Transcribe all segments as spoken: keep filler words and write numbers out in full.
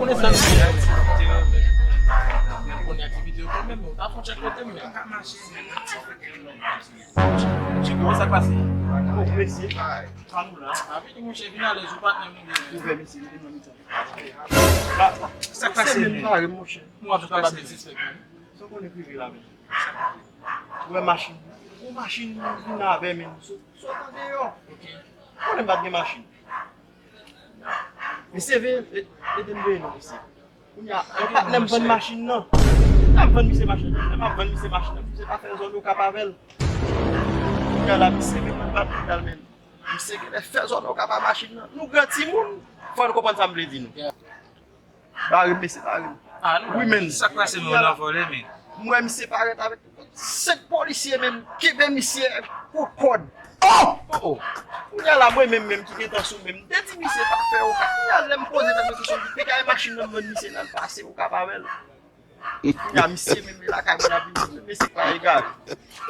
Konnen sa nou fè aktivite yo, men. Konnen aktivite yo, men, men, ta fon tchèk kote, men. Chiko, sa k pase? Oh, mesye. Sa nou la? A, vini, monchè, vin alèz, ou patnè m, ou byen. Ouvè, mesye, vin nan mitan. Sa k pase, men? Pare, monchè. Nou ap fè pa disrespect, men. Sa w konnen k rive la, men? Ou wè machin? Ou machin vin avè, men. Sot, sot andeyò. Ok. Konnen m pa t gen machin. Mesye veye, e- ede m veye non, mesye. Kounye a, e patnè m vann machin nan. Lè m vann misye machin nan, lè m ap vann misye machin nan, misye pa fè zòn Okap avè l. Kounye a la, misye vin mwen bat medal, men. Misye genlè fè zòn Okap a machin nan. Nou gran timoun, fò nou konprann sa m vle di nou. Bare m, mesye, bare m. Ah, nou wi, men. Sa k pase, men, w nan vòlè, men. M wè misye parèt avèk senk polisye, men, kenbe misye kout kòd. Oh! Oh, oh. Kounye a la, mwen menm, menm ki gentan sou men, m te di misye pa fè Okap. Kounye a, lè m poze tèt mwen kesyon, m di, "Pika e machin nan m vann misye la, l pase Okap avè l." Kounye a, misye menm li lakay mwen ap vini, mesye pa egare.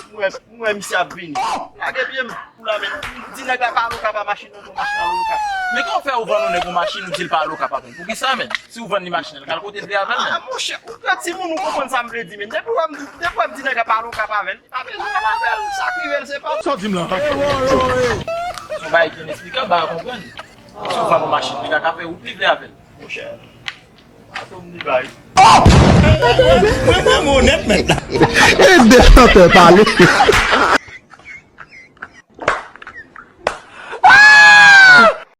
M wè, m wè misye ap vini. M lage pye m, pou la men, m di nèg la pa al Okap a machin nan, non, machin al Okap. Men kòman fè ou vann yon nèg yon machin, ou di l pa al Okap avè l? Poukisa, men? Si ou vann li machin nan, l ka al kote l vle avè l, men. Ah, monchè, ou gran timoun, ou konprann sa m vle di, men. Depi w wè m, depi w wè m di nèg la pa al Okap avè l, li pa bezwen al avè l. Sa k rive l, se pa. Sa w di m la? Se yon bagay ki ineksplikab, m pa ka konprann. Si w vann yon machin, nèg la ka fè wout li vle avè l. Monchè, atann m li bay. Mwen vrèman onèt, men. Ede chantè pale.